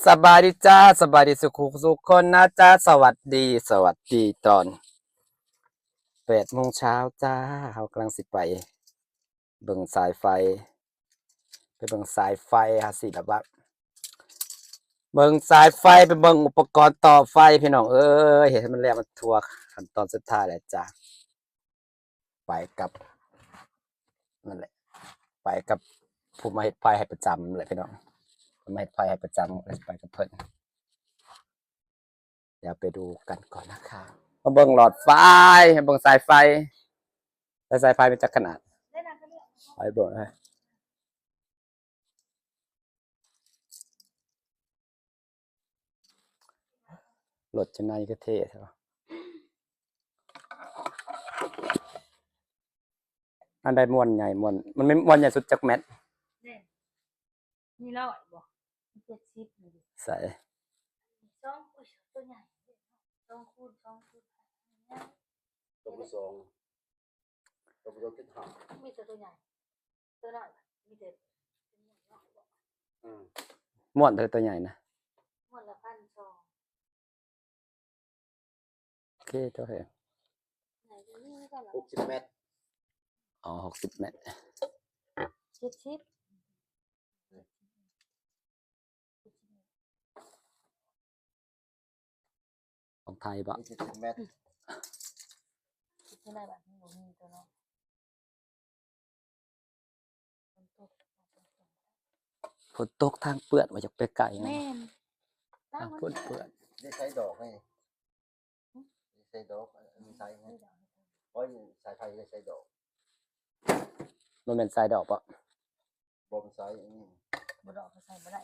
ສະບາຍດີຈ້າ ສະບາຍດີສູ່ຄູ່ສູ່ຄົນນະຈ້າ. ສະຫວັດດີ ສະຫວັດດີຕອນແປດໂມງເຊົ້າຈ້າ. ເຮົາກຳລັງຊິໄປເບິ່ງສາຍໄຟ ໄປເບິ່ງສາຍໄຟ ເຮົາຊິແບບວ່າເບິ່ງສາຍໄຟ ໄປເບິ່ງອຸປະກອນຕໍ່ໄຟ ພີ່ນ້ອງເອີຍ. ເຮັດໃຫ້ມັນແລ້ວ ມັນທົ່ວຂັ້ນຕອນສຸດທ້າຍແລ້ວຈ້າ. ໄປກັບ ນັ້ນແຫຼະ ໄປກັບຜູ້ມາເຮັດໄຟໃຫ້ປະຈຳແຫຼະພີ່ນ້ອງ ມາເຮັດໄຟໃຫ້ປະຈຳ ໄປກັບເພິ່ນ. ດຽວໄປດູກັນກ່ອນນະຄະ ມາເບິ່ງຫຼອດໄຟ ມາເບິ່ງສາຍໄຟ ແລະສາຍໄຟມີຈັກຂະໜາດ ໄປເບິ່ງ. ລົດຈັ່ງໃດຄືເທ່ແທ້ວະ. ອັນໃດມ້ວນໃຫຍ່ ມ້ວນ ມັນມີມ້ວນໃຫຍ່ສຸດຈັກແມັດ? ນີ້ ມີຮ້ອຍບໍ່? ມີເຈັດສິບນີ້. ໃສ? ສອງ ໂອ້ຍ ຕົວໃຫຍ່ ສອງຄູນສອງ ຕົວຜູ້ສອງ ຕົວຜູ້ສອງເຈັດຫ້າ ມີແຕ່ຕົວໃຫຍ່ ຕົວນ້ອຍມີແຕ່ ອືມ ມ້ວນເທົ່າໃດຕົວໃຫຍ່ນະ? ມ້ວນລະພັນສອງ. ໂອເຄ ໂຕເຮ ຫົກສິບແມັດ. ອໍ ຫົກສິບແມັດ ເຈັດສິບ ຂອງໄທບໍ່? ເຈັດສິບແມັດ. ເຮັດຈັ່ງໃດບາດນີ້ ບໍ່ມີຕົວເນາະ. ຝົນຕົກ ທາງເປື້ອນ ວ່າຢາກໄປໄກ. ແມ່ນ ທາງຝົນເປື້ອນ. ໄດ້ໃສ່ດອກໄດ້ ໄດ້ໃສ່ດອກ ອັນນີ້ໃສ່ ໂອ້ຍ ສາຍໄຟໄດ້ໃສ່ດອກ. ບໍ່ແມ່ນສາຍດອກບໍ? ບໍ່ ມັນໃສ່ອັນນີ້ ບໍ່ ດອກກໍໃສ່ບໍ່ໄດ້.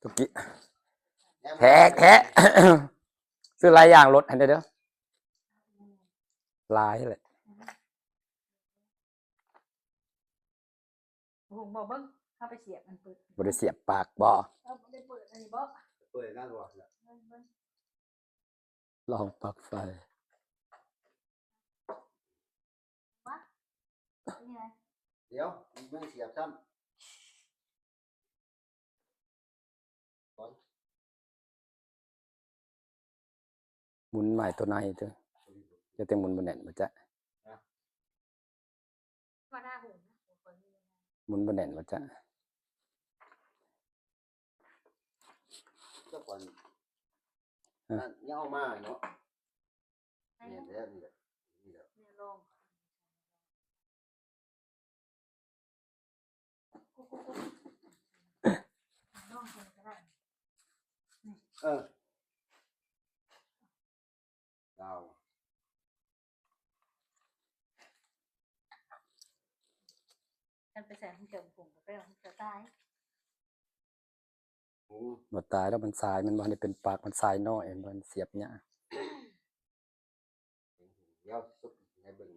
ຕຸກກິ ແພງແທ້ ຊື້ຫຼາຍຢ່າງ ລົດຫັ້ນເດີ ຫຼາຍແຫຼະ. ໂອ້ໂຫ ບໍ່ເບິ່ງ ເຮົາໄປສຽບມັນເປີດ ບໍ່ໄດ້ສຽບປາກບໍ? ເອີ ບໍ່ໄດ້ເປີດອັນນີ້ບໍ? ເປີດນັ້ນບໍ່? ເບິ່ງ ເບິ່ງ ລອງປັກໄຟ. ວະ ເປັນຫຍັງ? ດຽວ ມັນສຽບຊ້ຳ. ໝຸນໃໝ່ຕົວໃນເດີ້ ຈະແຕ່ໝຸນບໍ່ແໜ້ນບໍ່ຈະ ໝຸນບໍ່ແໜ້ນບໍ່ຈະ. ເຈົ້າກ່ອນ ຮະ ນັ້ນຍັງເອົາມາເນາະ. ແມ່ນແລ້ວ ນີ້ແຫຼະ ນີ້ແຫຼະ ແນວລອງ ລອງເບິ່ງກໍໄດ້. ເອີ ລາວ ຄັນໄປໃສ່ຂອງເຈົ້າ ຜົມກໍໄປເອົາຂອງເຈົ້າຕາຍ. ໂອ້ ບໍ່ຕາຍດອກ ມັນສາຍ ມັນບໍ່ໄດ້ເປັນປາກ ມັນສາຍນ້ອຍ ມັນສຽບຍາກ. ດຽວສຸກໃຫ້ເບິ່ງ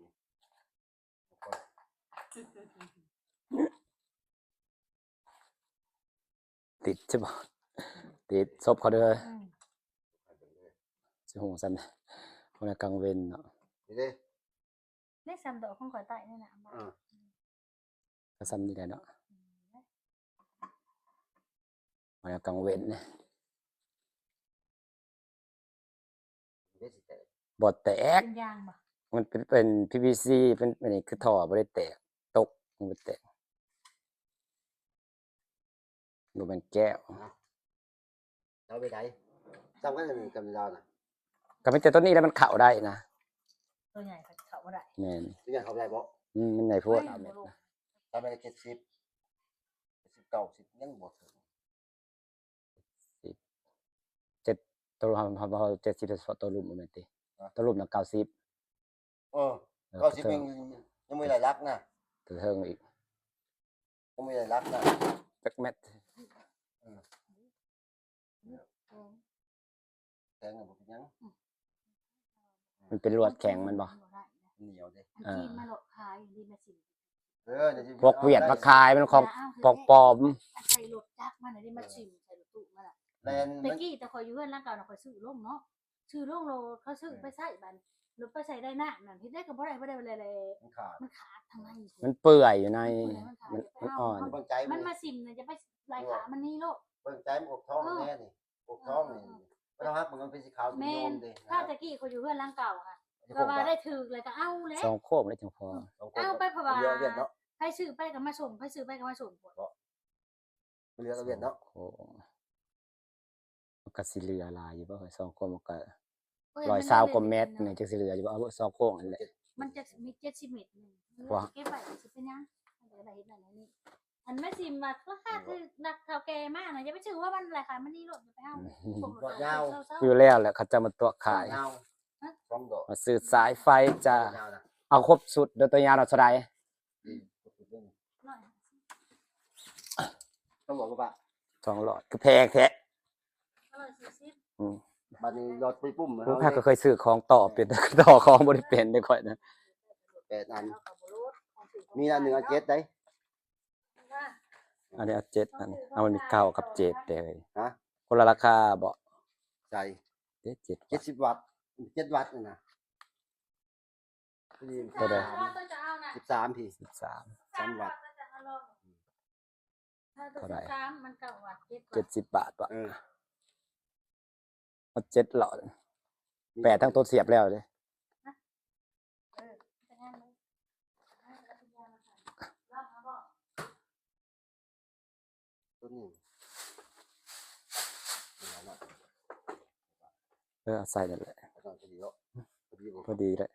ຕິດໃຊ່ບໍ່? ຕິດ ສົບເຂົາເດີ. ອືມ ຊິຮູ້ຊັ້ນ ຄົນກາງເວັນເນາະ. ນີ້ເດ້ ນີ້ຊ້ຳດອກຂອງຂ້ອຍໃຕ້ນີ້ນະ. ອ່າ ກໍຊ້ຳນີ້ແຫຼະເນາະ ອືມ ມາກາງເວັນ. ບໍ່ແຕກ ເປັນຢາງບໍ່? ມັນເປັນ ເປັນ ພີວີຊີ ເປັນ ອັນນີ້ຄືທໍ່ ບໍ່ໄດ້ແຕກ ຕົກ ມັນບໍ່ແຕກ. ບໍ່ແມ່ນແກ້ວ. ເອົາໄປໃດ? ຊ້ຳກັນກັບລາວນະ ກໍມີແຕ່ຕົວນີ້ແຫຼະມັນເຂົ້າໄດ້ນະ. ຕົວໃຫຍ່ເຂົ້າບໍ່ໄດ້. ແມ່ນ ຕົວໃຫຍ່ເຂົ້າໄດ້ບໍ່? ອືມ ມັນໃຫຍ່ໂພດ. ເອີຍ ແມ່ນ ຕອນນັ້ນເຈັດສິບ ເຈັດສິບ ເກົ້າສິບ ຍັງບໍ່ເຖິງ. ເຈັດ ໂຕເຮົາ ເຮົາ ເຮົາເຈັດສິບ ໂຕລຸ່ມບໍ່ແມ່ນຕິ? ຮະ ໂຕລຸ່ມນະເກົ້າສິບ. ເອີ ເອີ ເກົ້າສິບ ຍັງ ຍັງມີຫຼາຍຫຼັກນະ ເທິງອີກ ຍັງມີຫຼາຍຫຼັກນະ. ຈັກແມັດ? ເອີ ແຂງ ແຂງກໍບໍ່ເປັນຫຍັງ. ອືມ ມັນເປັນລວດແຂງແມ່ນບໍ່? ມັນໜຽວເດ້. ອັນ ເອີ ຈີນມາເລາະຂາຍ ອັນນີ້ມາຊິມ ເອີ ພວກຫວຽດມາຂາຍ ມັນຂອງ ຂອງປອມ. ອັນໃສ່ລົດຈັກມານີ້ ມາຊິມໃສ່ລົດຕູ້ມາລະ. ແມ່ນ ແຕ່ກີ້ແຕ່ຂ້ອຍຢູ່ເຮືອນຫຼັງເກົ່ານະ ຂ້ອຍຊື້ລົງເນາະ ຊື້ລົງໂລດ ເຂົາຊື້ໄປໃຊ້ບາດນີ້ ລົດໄປໃສ່ໄດ້ນ້ຳນັ້ນ ເຮັດໄດ້ກໍບໍ່ໄດ້ ບໍ່ໄດ້ ບໍ່ໄດ້ແຫຼະ ມັນຂາດ ມັນຂາດທາງໃນ ມັນເປື່ອຍຢູ່ໃນ ມັນເປື່ອຍ ມັນຂາດ ມັນ ມັນອ່ອນ ເບິ່ງໃຈມັນ ມັນມາຊິມນະ ຈະໄປໄລ່ຂາມັນນີ້ໂລດ ເບິ່ງໃຈມັນອົກທ້ອງແນ່ນີ້ ອົກທ້ອງນີ້ ເອີ ເອີ ເອີ ມັນເອົາຮັກ ມັນເປັນສີຂາວ ແມ່ນ ໂຍມເດ້ ຖ້າແຕ່ກີ້ຂ້ອຍຢູ່ເຮືອນຫຼັງເກົ່າຫັ້ນ ແລ້ວວ່າໄດ້ຖືກ ແລ້ວກໍເອົາແຫຼະ ສອງໂຄ້ງແລ້ວຈັ່ງພໍ ສອງໂຄ້ງ ເອົາໄປ ເພາະວ່າ ເລືອກເອົາເນາະ ໃຜຊື້ໄປກໍມາສົ່ງ ໃຜຊື້ໄປກໍມາສົ່ງ ເນາະ ມັນເລືອກເອົາເນາະ ໂອ້ ມັນກໍຊິເຫຼືອຫຼາຍຢູ່ບໍ່ ສອງຄົນມັນກໍ ໂອ້ຍ ຮ້ອຍຊາວກວ່າແມັດ ມັນເຫຼືອ ຈັ່ງຊິເຫຼືອຢູ່ບໍ່ ເອົາສອງໂຄ້ງຫັ້ນແຫຼະ ມັນຈະມີເຈັດສິບແມັດໜຶ່ງ ວ່າ ເກັບໄວ້ຊິເປັນຫຍັງ ມັນກໍໄດ້ເຮັດນັ້ນເຮັດນີ້ ອັນແມ່ຊິມວ່າລາຄາຖືກ ນັກເຖົ້າແກ່ມານະ ຢ່າໄປຊື້ວ່າມັນລາຄາມັນນີ້ໂລດ ຢ່າໄປເອົາ ອືມ ພວກລົດຍາວ ເອົາ ຊື້ແລ້ວແຫຼະ ເຂົາເຈົ້າມາຕົວະຂາຍ ຍາວ ຮະ ສອງດອກ ມາຊື້ສາຍໄຟຈ້າ ຍາວນະ ເອົາຄົບຊຸດເດີ ຕົວຍາວນະເທົ່າໃດ? ອືມ ຄົບຊຸດເດີ ສອງຮ້ອຍ ສອງຮ້ອຍ ຄືແພງແທ້ ຮ້ອຍສີ່ສິບ ອືມ ບັດນີ້ລອດປຸ້ຍປຸ້ມ ເຮົາກໍເຄີຍຊື້ຂອງຕໍ່ເປັນ ຕໍ່ຂອງບໍ່ໄດ້ເປັນເດ້ຂ້ອຍນະ ແປດອັນ ມີອັນໜຶ່ງເອົາເຈັດໄດ໋ ອັນນີ້ເອົາເຈັດອັນ ເອົາ ມັນມີເກົ້າກັບເຈັດເດ້ ຮະ ຄົນລະລາຄາບໍ? ໃສ່ ເຈັດ ເຈັດ ເຈັດສິບວັດ ເຈັດວັດນີ້ນະ ເທົ່າໃດ? ສິບສາມພີ້ ສິບສາມ ສາມວັດ ເທົ່າໃດ? ເຈັດສິບບາດບໍ? ເອີ ເອົາເຈັດຫຼອດ ແປດທັງໂຕສຽບແລ້ວເດ້ ເອີ ໂຕນີ້ ເອີ ເອົາໃສ່ນັ້ນແຫຼະ ພໍດີເນາະ ພໍດີບໍ່? ພໍດີແຫຼະ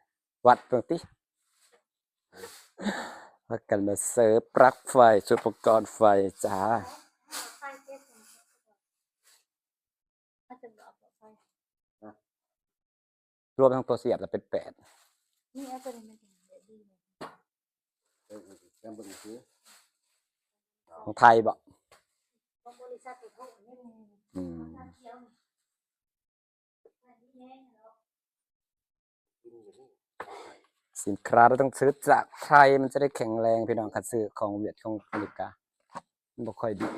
ວັດເບິ່ງຕິ ພາກັນມາເສີບປລັກໄຟ ຊື້ອຸປະກອນໄຟຈ້າ ລວມທັງຕົວສຽບລະເປັນແປດ ນີ້ ເອົາຕົວນີ້ມັນເປັນແບບດີເນາະ ເອີ ເອີ ເອີ ແຊມເບິ່ງຊື່ ຂອງໄທບໍ? ຂອງບໍລິສັດໄທໂທນີ້ ອືມ ຂອງທາງຂຽວນີ້ ມັນດີແຮງເນາະ ສິນຄ້າເຮົາຕ້ອງຊື້ຈາກໄທ ມັນຈະໄດ້ແຂງແຮງ ພີ່ນ້ອງ ຄັນຊື້ຂອງຫວຽດ ຂອງອາເມລິກາ ມັນບໍ່ຄ່ອຍດີ.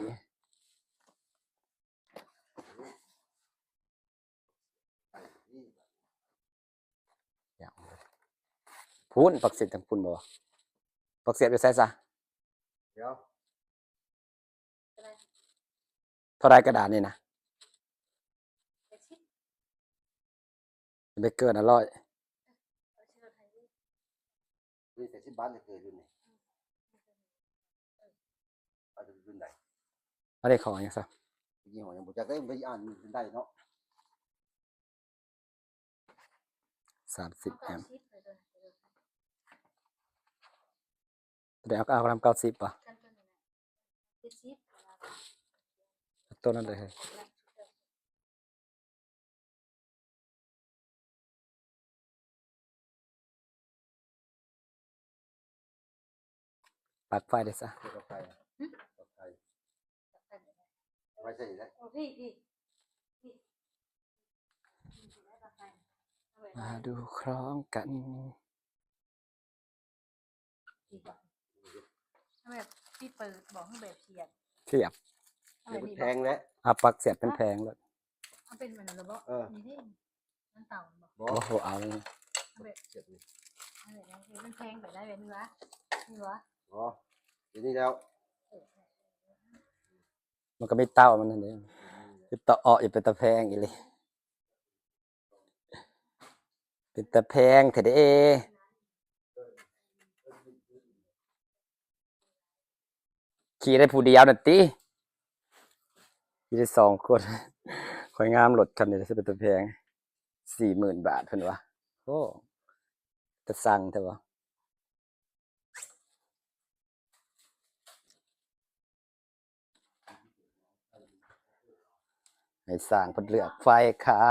ພຸ້ນ ປາກເຊຍດທາງພຸ້ນບໍ່? ປາກເຊຍດຢູ່ໃສຊະ? ດຽວ ເທົ່າໃດກະດານນີ້ນະ? ແປດສິບ ໄປເກີນ ຫ້າຮ້ອຍ ເອີ ເອີ ແປດສິບບາດ ເກີນຢູ່ນີ້ ອາດຈະເປັນໄດ້ ອັນນີ້ຂອງຫຍັງຊະ? ຍີ່ຫໍ້ຫຍັງບໍ່ຈັກເດ້ ໄປອ່ານໄດ້ເນາະ ສາມສິບແອັມ ເອົາເກົ້າສິບເລີຍ ໂຕນີ້ນະ ເຈັດສິບ ໂຕນັ້ນເລີຍ ປລັກໄຟເດ້ຊະ ປລັກໄຟ ຫຶ? ປລັກໄຟ ໄວ້ໃສ່ນີ້ແຫຼະ ໂອ້ ພີ້ ພີ້ ພີ້ ມາດູຂອງກັນ. ເອົາແບບທີ່ເປີດບໍ ຫຼືແບບສຽບ? ສຽບ ເອົາແບບນີ້ບໍ? ແພງແຫຼະ ອາ ປັກສຽບເປັນແພງໂລດ ເອົາເປັນແບບນັ້ນບໍ? ເອີ ນີ້ເດ້ ມັນເຕົາບໍ? ບໍ່ ບໍ່ເອົາ ເອົາແບບສຽບນີ້ ເອົາແບບນີ້ ມັນແພງໄປໄດ້ແບບນີ້ຫວາ? ນີ້ຫວາ? ບໍ່ ດຽວນີ້ແລ້ວ ເອີ ມັນກໍມີເຕົາມັນຫັ້ນເດ້ ອືມ ເຮັດຕາເອາະ ຢ່າເປັນຕາແພງອີ່ຫຼີ. ເປັນຕາແພງແທ້ເດ້ ຂີ່ໄດ້ຜູ້ດຽວນັ້ນຕິ ຂີ່ໄດ້ສອງຄົນ ຂ້ອຍງາມລົດຄັນນີ້ ຊິເປັນຕາແພງ ສີ່ໝື່ນບາດເພິ່ນວ່າ ໂອ້ ຕາຊັງແທ້ບໍ່? ໃຫ້ຊ່າງເພິ່ນເລືອກໄຟຄ່າ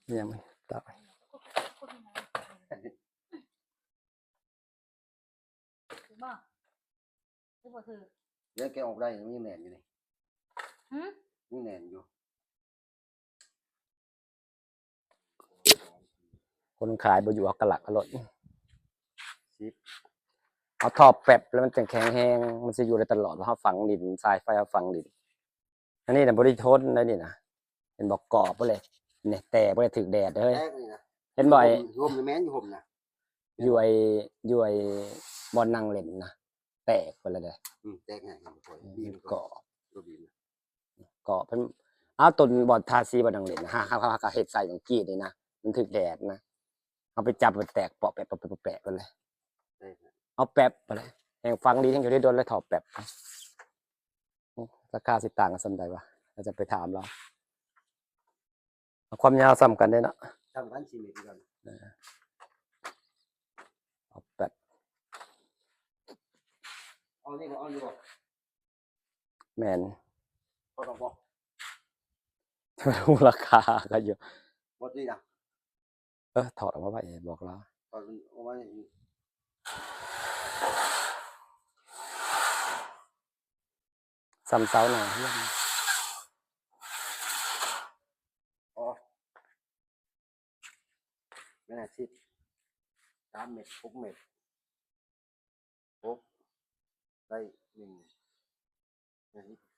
ອີຫຍັງມັນຕາຍ ຖືກບໍ່? ຖືບໍ່ຖືກ? ດຽວແກະອອກໄດ້ ມັນຍັງແໜ້ນຢູ່ນີ້ ຫື? ຍັງແໜ້ນຢູ່. ຄົນຂາຍບໍ່ຢູ່ ເຮົາກະລັກເອົາໂລດ ສິບ ເອົາທໍ່ແປັບແລ້ວມັນຈັ່ງແຂງແຮງ ມັນຊິຢູ່ໄດ້ຕະຫຼອດ ເຮົາຝັງດິນ ສາຍໄຟເຮົາຝັງດິນ. ອັນນີ້ນະບໍ່ໄດ້ທົນໄດ໋ນີ້ນະ ເຫັນບໍ່ ກອບເບິດເລີຍ ນີ້ແຕກເບິດເລີຍ ຖືກແດດເລີຍ ແຕກນີ້ນະ ເຫັນບໍ່ ຢູ່ຮົ່ມ ຢູ່ຮົ່ມນະ ຢູ່ໄອ້ ຢູ່ໄອ້ບ່ອນນັ່ງຫຼິ້ນນະ ແຕກເບິດແລ້ວເດ້ ອືມ ແຕກໃຫຍ່ ອືມ ມັນກໍ ກໍເປັນ ເອົາ ຕົ້ນບ່ອນທາສີ ບ່ອນນັ່ງຫຼິ້ນນະ ຫາ ຫາ ຫາ ຫາເຮັດໃສ່ໝ່ອງກີ້ນີ້ນະ ມັນຖືກແດດນະ ເຮົາໄປຈັບມັນແຕກເປາະແປະ ເປາະແປະ ເປາະແປະເບິດເລີຍ ເອີ ເອົາແປັບໄປເລີຍ ແຮ່ງຝັງດີ ແຮ່ງຢູ່ໄດ້ດົນ ແລ້ວທໍ່ແປັບ ໂອ້ ລາຄາຊິຕ່າງກັນສ່ຳໃດວະ ລາວຈະໄປຖາມລາວ ເອົາຄວາມຍາວສ່ຳກັນເດ້ເນາະ ສ່ຳກັນ ສີ່ເມັດຄືກັນ ເອີ ເອົາແປັບ ເອົານີ້ ເອົາຢູ່ບໍ່? ແມ່ນ ຂໍດອກບໍ່? ຮູ້ລາຄາກໍຢູ່ ບໍ່ຕິນະ ເອີ ຖອດອອກມາໄວ້ ບອກລາວ ຖອດອອກມາ ສ່ຳເສົາໜ້າເຮືອນ ອໍ ແມ່ນອາທິດ ສາມເມັດ ຫົກເມັດ ຫົກ ໄດ້ໜຶ່ງ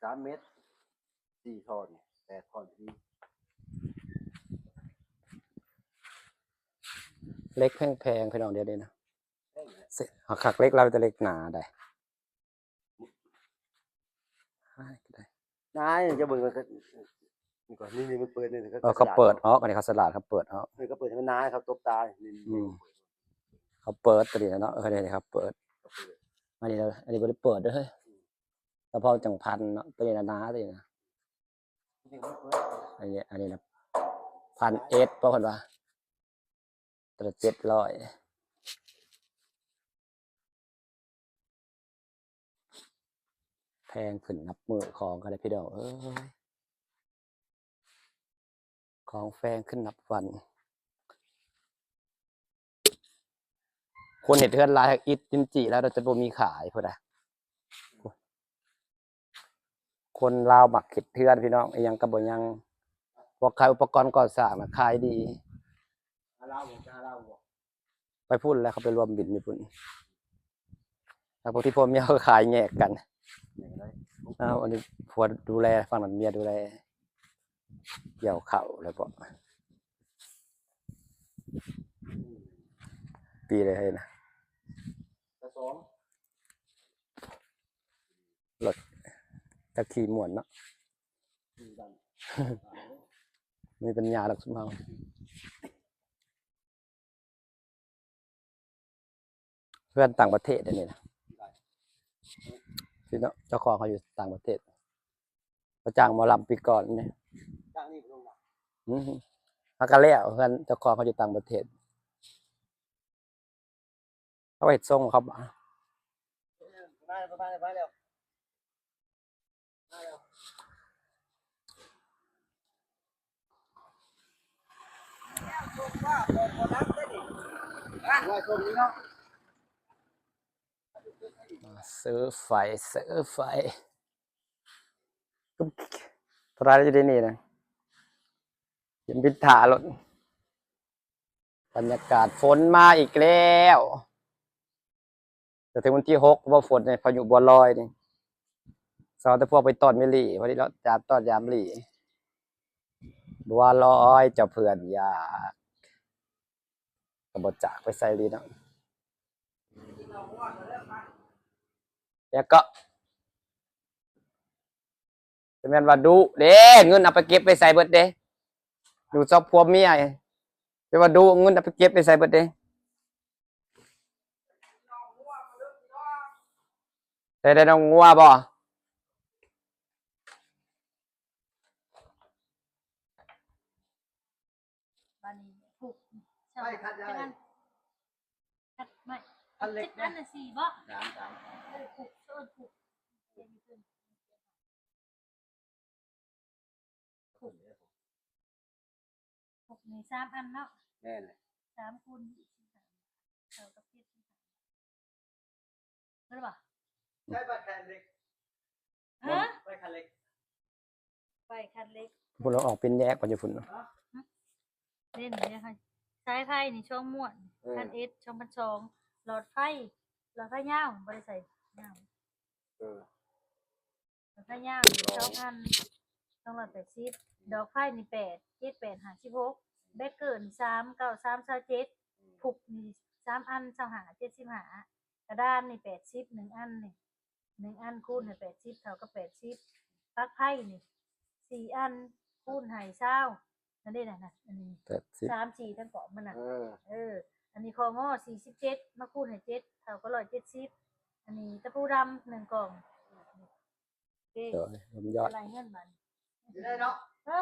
ສາມເມັດ ສີ່ທ່ອນ ແປດທ່ອນພໍດີ ເຫຼັກແພງໆ ພີ່ນ້ອງ ດຽວນີ້ນະ ເຮົາຄັກເຫຼັກລາວ ແຕ່ເຫຼັກໜາໄດ໋ ນາຍ ຈະເບິ່ງ ນີ້ ນີ້ມັນເປີດນີ້ ເອີ ເຂົາເປີດອອກ ອັນນີ້ເຂົາສະຫຼາດ ເຂົາເປີດອອກ ເອີ ເຂົາເປີດໃຫ້ມັນໜາ ເຂົາຕົບຕາ ນີ້ ອືມ ເຂົາເປີດຕົວນີ້ນະເນາະ ເອີ ນີ້ເຂົາເປີດ ອັນນີ້ ອັນນີ້ບໍ່ໄດ້ເປີດເດີ້ ສະເພາະຈັ່ງພັນເນາະ ຕົວນີ້ນະໜາ ຕົວນີ້ນະ ອັນນີ້ ອັນນີ້ນະ ພັນເອັດ ເພາະເພິ່ນວ່າ ຕົວລະເຈັດຮ້ອຍ ແພງຂຶ້ນນັບມື້ ຂອງກໍໄດ້ ພີ່ນ້ອງເອີຍ ຂອງແພງຂຶ້ນນັບວັນ ຄົນເຮັດເຮືອນຫຼາຍ ອິດຈິນຈີ້ແລ້ວ ແຕ່ບໍ່ມີຂາຍພຸ້ນນະ. ຄົນລາວມັກເຮັດເຮືອນພີ່ນ້ອງ ອີ່ຫຍັງກໍບໍ່ຍັງ ພວກຂາຍອຸປະກອນກໍ່ສ້າງນະຂາຍດີ. ໄປພຸ້ນແລ້ວ ເຂົາໄປລວມບິນຢູ່ພຸ້ນ ແລ້ວພວກທີ່ຜົວເມຍເຂົາຂາຍແຍກກັນ. ອ້າວ ອັນນີ້ຜົວດູແລ ຝັ່ງນັ້ນເມຍດູແລ ກ່ຽວເຂົ້າແລ້ວບໍ່ ປີໃດໃດນະ ລົດຈັກຂີ່ມ່ວນເນາະ ມີປັນຍາດອກຊຸມເຮົາ. ເຮືອນຕ່າງປະເທດອັນນີ້ນະ ພີ່ນ້ອງ ເຈົ້າຂອງເຂົາຢູ່ຕ່າງປະເທດ ເຂົາຈ້າງໝໍລຳປີກ່ອນນີ້ ອື ຫາກະແລ້ວ ເຮືອນເຈົ້າຂອງເຂົາຢູ່ຕ່າງປະເທດ. ເຂົາເຮັດຊົງເຂົາ ມາແລ້ວ ມາແລ້ວ ມາແລ້ວ ມາແລ້ວ ເຊີໄຟ ເຊີໄຟ ເທົ່າໃດແລ້ວ ຢູ່ໃນນີ້ນະ ເປັນພິດຖາລົດ. ບັນຍາກາດຝົນມາອີກແລ້ວ ຈະເຖິງວັນທີຫົກ ບໍ່ຝົນນີ້ ພາຍຸບົວລອຍນີ້ ເຊົາແຕ່ພວກໄປຕ້ອນມິລີ ພໍດີເນາະ ຈາມຕ້ອນຍາມລີ ບົວລອຍເຈົ້າເພື່ອນຢາກ ກໍບໍ່ຈາກໄປໃສລີເນາະ ແລ້ວກໍ ຈະແມ່ນວ່າດຸເດ້ ເງິນເອົາໄປເກັບໄປໃສເບິດເດ້ ຢູ່ສອງຜົວເມຍ ຈະວ່າດຸ ເງິນເອົາໄປເກັບໄປໃສເບິດເດ້ ໄດ້ ໄດ້ນ້ອງງົວບໍ່? ບາດນີ້ຜູກ ໄມ້ຄັດໃຫຍ່ ຄັດໄມ້ ຄັດເຫຼັກ ອັນນະສີ່ບໍ່? ສາມ ສາມ ເອີ ຜູກ ເອີ້ນຜູກ ຫົກ ຫົກນີ້ສາມອັນເນາະ ແມ່ນແຫຼະ ສາມຄູນ ເທົ່າກັບເຈັດ ແມ່ນບໍ່? ໃຊ້ບັດແຂນເຫຼັກ ຮະ? ໃຊ້ຄັນເຫຼັກ ໃຊ້ຄັນເຫຼັກ ພຸ້ນ ເອົາອອກເປັນແຍກໄປຢູ່ພຸ້ນ ເດ້ນີ້ ໃຊ້ ສາຍໄຟນີ້ສອງມ້ວນ ເອີ ພັນເອັດ ສອງພັນສອງ ຫຼອດໄຟ ຫຼອດໄຟຍາວ ບໍ່ໄດ້ໃສ່ຍາວ ເອີ ຫຼອດໄຟຍາວນີ້ສອງອັນ ສອງຮ້ອຍແປດສິບ ດອກໄຟນີ້ແປດ ເຈັດແປດ ຫ້າສິບຫົກ ເບກເກີນີ້ສາມເກົ້າສາມ ຊາວເຈັດ ອືມ ພຸກນີ້ສາມອັນ ຊາວຫ້າ ເຈັດສິບຫ້າ ກະດານນີ້ແປດສິບ ໜຶ່ງອັນນີ້ ໜຶ່ງອັນຄູນໃຫ້ແປດສິບ ເທົ່າກັບແປດສິບ ປັກໄຟນີ້ສີ່ອັນຄູນໃຫ້ຊາວ ນັ້ນເດ້ນະ ອັນນີ້ ແປດສິບ ສາມສີ່ ທັງກອບມັນນະ ເອີ ເອີ ອັນນີ້ຄໍງໍສີ່ສິບເຈັດ ມາຄູນໃຫ້ເຈັດ ເທົ່າກັບຮ້ອຍເຈັດສິບ ອັນນີ້ຕະປູດຳໜຶ່ງກ່ອງ ໂດຍ ລວມຍອດ ໄລ່ເງິນບັດ ຢູ່ໄດ້ເນາະ ເອີ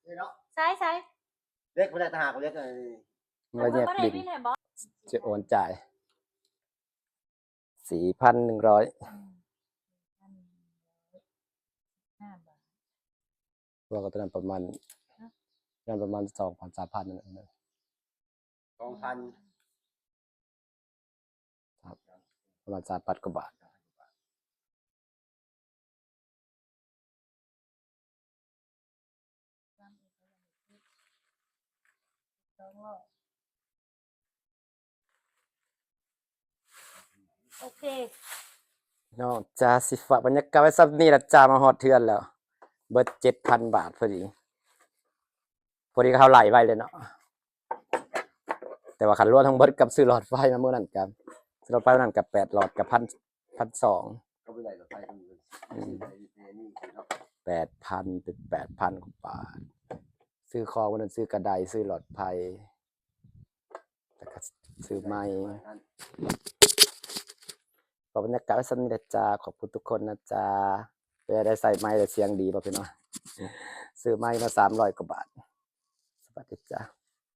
ຢູ່ເນາະ ໃສ່ ໃສ່ ເລັກບໍ່ໄດ້ ຕາຫາກເລັກ ເອີ ມາແຍກບິນ ຊິໂອນຈ່າຍ ສີ່ພັນໜຶ່ງຮ້ອຍ ອືມ ຫ້າບາດ ລາວກໍຕົວນັ້ນປະມານ ຮະ ນັ້ນປະມານສອງພັນ ສາມພັນ ນັ້ນແຫຼະ ສອງພັນ ປະມານສາມພັນກວ່າບາດ. ສອງຮ້ອຍ ໂອເຄ ເນາະ ຈ້າ ຊິຝາກບັນຍາກາດໄວ້ສ່ຳນີ້ລະຈ້າ ມາຮອດເຮືອນແລ້ວ ເບິດເຈັດພັນບາດພໍດີ ພໍດີເຮົາໄລ່ໄວ້ເລີຍເນາະ ແຕ່ວ່າຄັນລວມທັງເບິດກັບຊື້ຫຼອດໄຟມາມື້ນັ້ນກະ ຊື້ຫຼອດໄຟມື້ນັ້ນກະແປດຫຼອດກະພັນ ພັນສອງ ກໍບໍ່ໄດ້ຫຼອດໄຟເພິ່ນ ອືມ ຊື້ໄຟແທ້ນີ້ເນາະ ແປດພັນ ເປັນແປດພັນກວ່າບາດ ຊື້ຂອງມື້ນັ້ນ ຊື້ກະໄດ ຊື້ຫຼອດໄຟ ແລ້ວກໍຊື້ໄມ ກໍບັນຍາກາດໄວ້ສ່ຳນີ້ແຫຼະຈ້າ ຂອບຄຸນທຸກຄົນນະຈ້າ ເພື່ອໄດ້ໃຊ້ໄມແລ້ວສຽງດີບໍ່ພີ່ນ້ອງ ຊື້ໄມມາສາມຮ້ອຍກວ່າບາດ ສະຫວັດດີຈ້າ.